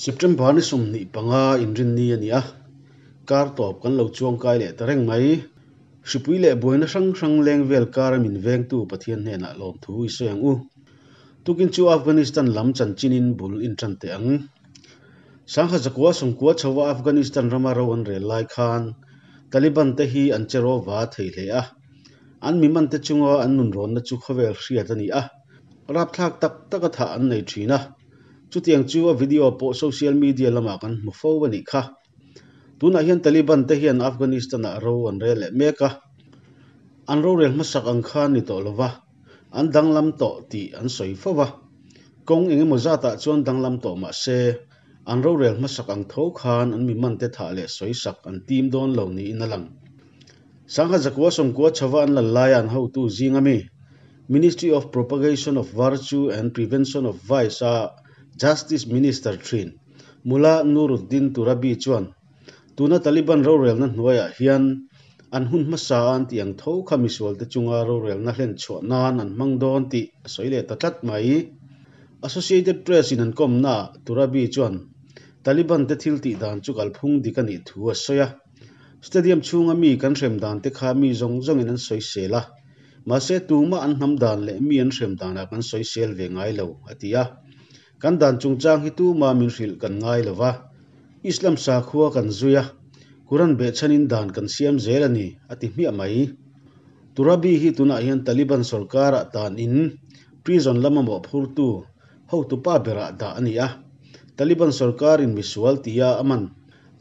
September ni 25 Inrinni a ni a, kar tawp kan lo chuangkai leh ta reng mai. Hripui leh buaina hrang hrang leng vel kara min vengtu Pathian hnenah lawmthu i sawi ang u. Tukin chu Afghanistan lam chanchinin bul intan teh ang. Sangha zakua sawmkua chhova Afghanistan rama ro an rel lai khan Taliban te hi an che rawva thei hle a. An miman te chunga an nunrawnna chu khawvel hriat a ni a, rapthlak tak taka thah an nei thin a. Chutiang chu a video pawh social media lamah kan hmu fo a nih kha. Tunah hian Taliban te hian Afghanistan-ah ro an rel leh mek a, an rorel hmasak ang khan ni tawh lova, an danglam tawh tih an sawi fo va. Kawng eng emaw zatah chuan danglam tawh mah se, an rorel hmasak ang tho khan an miman te thah leh sawisak an tim dawn lo niin a lang. Sangha zakua sawmkua chhova an lal laia an hotu zing ami, Ministry of Propagation of Virtue and Prevention of Vice a Justice Minister thin, Mullah Nuruddin Turabi chuan, Tuna Taliban rorelna hnuaiah hian an hun hmasa a an tih ang tho kha misualte chunga rorelna hlen chhuah nan an hmang dawn tih a sawi leh ta tlat mai. Associated Press in an kawmnaah Turabi chuan Taliban te thil tih dan chu kalphung dik a nih thu a sawi a. Stadium chhunga mi kan hrem dan te kha mi zawng zawngin an sawisel a, mahse tumah an hnam dan leh mi an hrem danah kan sawisel ve ngai lo, a ti a. Kan dan chungchang hi tuma min hrilh kan ngai lo va, Islam sakhua kan zui a, Quran behchhanin dan kan siam zel a ni, a ti hmiah mai. Turabi hi tunah hian Taliban sorkarah tanin prison lama mawhphurtu hotupa berah dah a ni a, Taliban sorkarin misual tia a man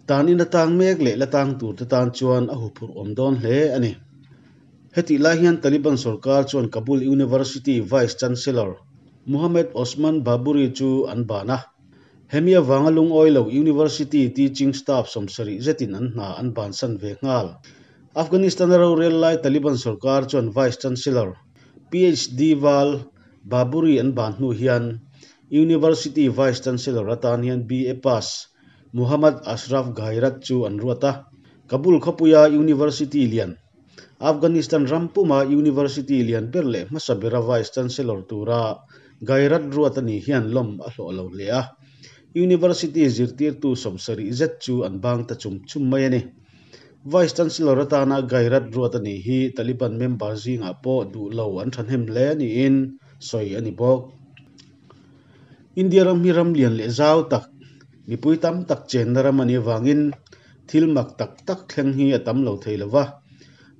tanin a tang mek leh la tang turte tan chuan a huphurh awm dawn hle a ni. Hetih lai hian Taliban sorkar chuan Kabul University Vice Chancellor Muhammad Osman Baburi chu an ban a. Hemi avanga lungawi lo University teaching staff 70 zetin an hna an bansan ve nghal. Afghanistan-a rorel lai Taliban sorkar chuan Vice Chancellor PhD Val Baburi an ban hnu hian University Vice Chancellor atan hian BA pass Muhammad Ashraf Ghairat chu an ruat a. Kabul khawpuia University lian Afghanistan ram puma University lian ber leh hmasa bera Vice Chancellor tura Ghairat ruat a nih hian lawm a hlawh lo hle a. University zirtirtu 70 zet chu an bang ta chum chum mai a ni. Vice Chancellor atana Ghairat ruat a nih hi Taliban member zingah pawh duh lo an thahnem hle niin sawi a ni bawk. India ram hi ram lian leh zau tak, mipui tam tak chenna ram a nih avangin thil mak tak tak thleng hi a tam lo thei lo va.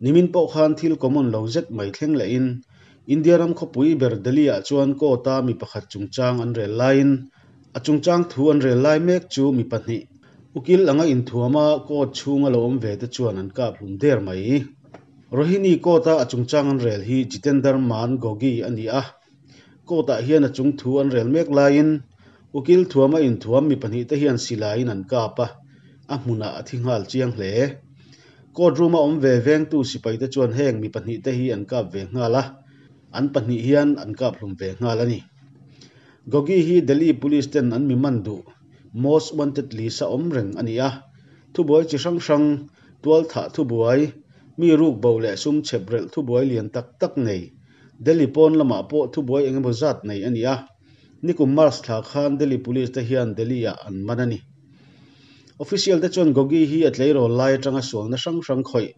Nimin pawh khan thil common lo zet mai thleng lehin India ram khawpui ber Delhi-ah chuan court-a mi pakhat chungchang an rel laiin a chungchang thu an rel lai mek chu mi pahnih ukil anga inthuama court chhunga lo awm ve te chuan an kap hlum der mai. Rohini court-a a chungchang an rel hi Jitender Maan Gogi a ni a. Court-ah hian a chung thu an rel mek laiin ukil thuama inthuam mi pahnih te hian silaiin an kap a, a hmunah a thi nghal chiang hle. Court room-a awm ve vengtu sipai te chuan heng mi pahnih te hi an kap ve nghal a, an pahnih hian an kap hlum ve nghal a ni. Gogi hi Delhi Police ten an mi man duh Most Wanted list a awm reng a ni a, thubuai chi hrang hrang, tualthah thubuai, mi ruk bo leh sum chhep relh thubuai lian tak tak nei Delhi pawn lamah pawh thubuai eng emaw zat nei a ni a, nikum March thla khan Delhi Police te hian Delhi-ah an man a ni. Official te chuan Gogi hi a tleirawl lai atanga sualna hrang hrang khawih,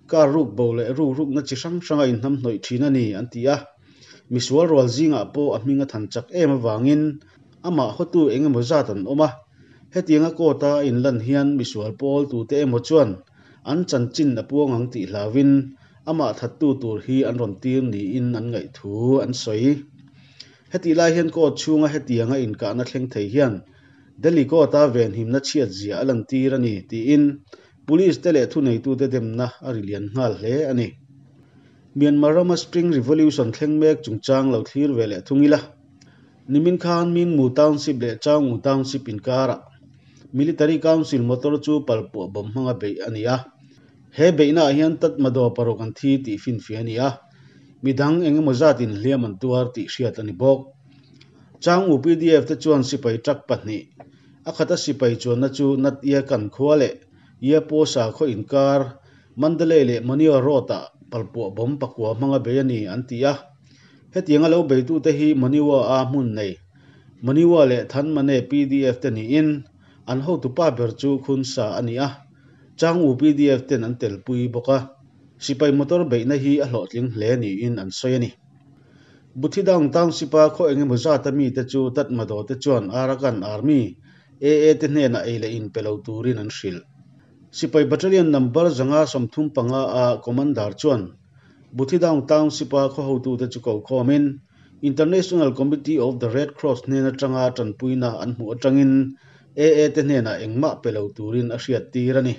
car ruk bo leh ruk rukna chi hrang hranga inhnamhnawih thin a ni an ti a. Misual rual zingah pawh a hming a than chak em avangin amah hawtu eng emaw zat an awm a. Hetianga court-a a inlan hian misual pawl tute emaw chuan an chanchin a puang ang tih hlauhin amah thattu tur hi an rawn tir niin an ngaih thu an sawi. Hetih lai hian court chhunga hetianga inkahna thleng thei hian Delhi court-a venhimna chhiat zia a lantir a ni tiin police te leh thuneitute demna a ri lian nghal hle a ni. Myanmar rama Spring Revolution thleng mek chungchang lo thlir ve leh thung ila. Nimin khan Minmu Township leh Chaungu Township inkarah Military Council motor chu palpuah bawm hmanga beih a ni a. He beihnaah hian Tatmadaw paruk an thi tih finfiah a ni a, midang eng emaw zatin hliam an tuar tih hriat a ni bawk. Chaungu PDF te chuan sipai truck pahnih, a khata sipai chuanna chu Nat Ye Kan khua leh Ye Po sakhaw inkar Mandalay leh Monywa Road-ah palpuah bawm pakua hmanga bei a ni an ti a. Hetianga lo beitute hi Monywa-a hmun nei Monywa leh Thanmane PDF te niin. An hotupa ber chu Khun Sa a ni a, Chang U PDF ten an telpui bawk a, sipai motor beihna hi a hlawhtling hle niin an sawi a ni. Buthidaung Township-a khaw engemaw zata mite chu Tatmadaw te chuan Arakan Army, AA, te hnenah ei leh in pe lo turin an hrilh. Sipai Battalion number 135 a Commander chuan Buthidaung Township-a khaw hotute chu ko khawmin International Committee of the Red Cross hnen atanga tanpuina an hmuh atangin AA te hnenah engmah pe lo turin a hriattir a ni.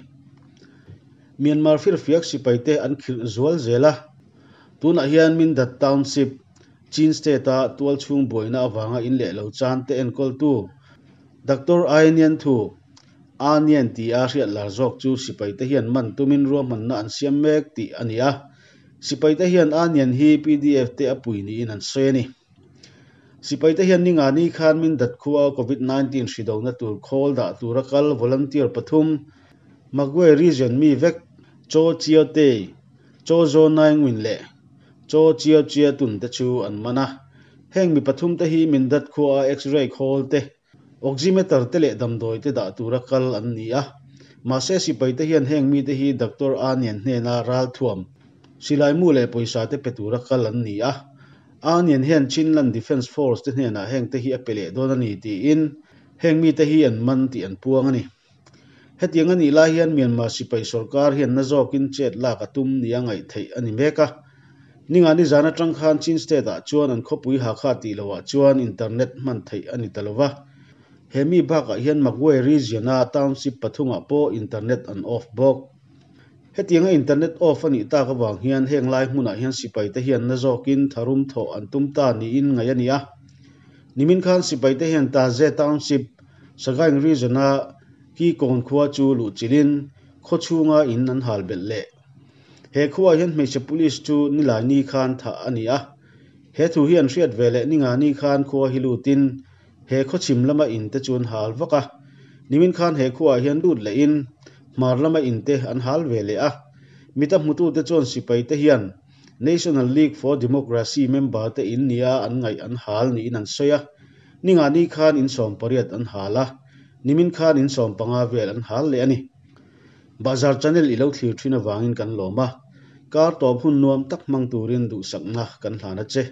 Myanmar firfiak sipaite an khirh zual zel a, tunah hian Mindat Township, Chin State-a tualchhung buaina avanga in leh lo chan te enkawltu Doctor Ainian Thu, Anian tia hriat lar zawk chu sipaite hian man tumin ruahmanna an siam mek tih a ni a. Sipaite hian Anian hi PDF te a pui niin an sawi a ni. Sipaite hian ninga ni khan Mindat khua Covid 19 hri dona tur khawl dah tura kal volunteer pathum Magway region mi vek Chaw Chiao Tei, Chaw Zaw Naing Win leh Chaw Chiao Chia Tun te chu an man a. Heng mi pathum te hi Mindat khua a X-ray khawl te, Oximeter te leh damdawi te dah tura kal an ni a. Mahse sipaite hian heng mite hi Doctor Anian hnena ralthuam, silaimu leh pawisa te pe tura kal an ni a. Anian hian Chinland Defence Force te hnenah heng te hi a pe leh dawn a ni tiin heng mite hi an man tih an puang a ni. Hetiang a nih lai hian Myanmar sipai sorkar hian na zawkin chet lak a tum nia ngaih theih a ni mek a. Ningani zan atang khan Chin State ah chuan an khawpui Hakha tih loah chuan internet hman theih a ni ta lo va. He mi bakah hian Magway region a township pathumah pawh internet an off bawk. Hetianga internet off a nih tak avang hian heng lai hmunah hian sipaite hian na zawkin tharum thawh an tum ta niin ngaih a ni a. Nimin khan sipaite hian Taze Township, Sagaing Region-a Kikawn khua chu luhchilhin khaw chhunga in an hal belh leh. He khuaah hian hmeichhe police chu Nilaini khan thah a ni a. He thu hi an hriat ve leh Ningani khan khua hi lutin he khaw chhim lama in te chu an hal vak a. Nimin khan he khuaah hian lut lehin hmar lama in te an hal ve leh a. Mita hmutute chuan sipaite hian National League for Democracy member te in nia an ngaih an hal niin an sawi a. Ningani khan in 18 an hal a, nimin khan in 15 vel an hal leh a ni. Bahzar channel i lo thlir thin avangin kan lawm a, kar tawp hun nuam tak hmang turin duhsakna kan hlan a che.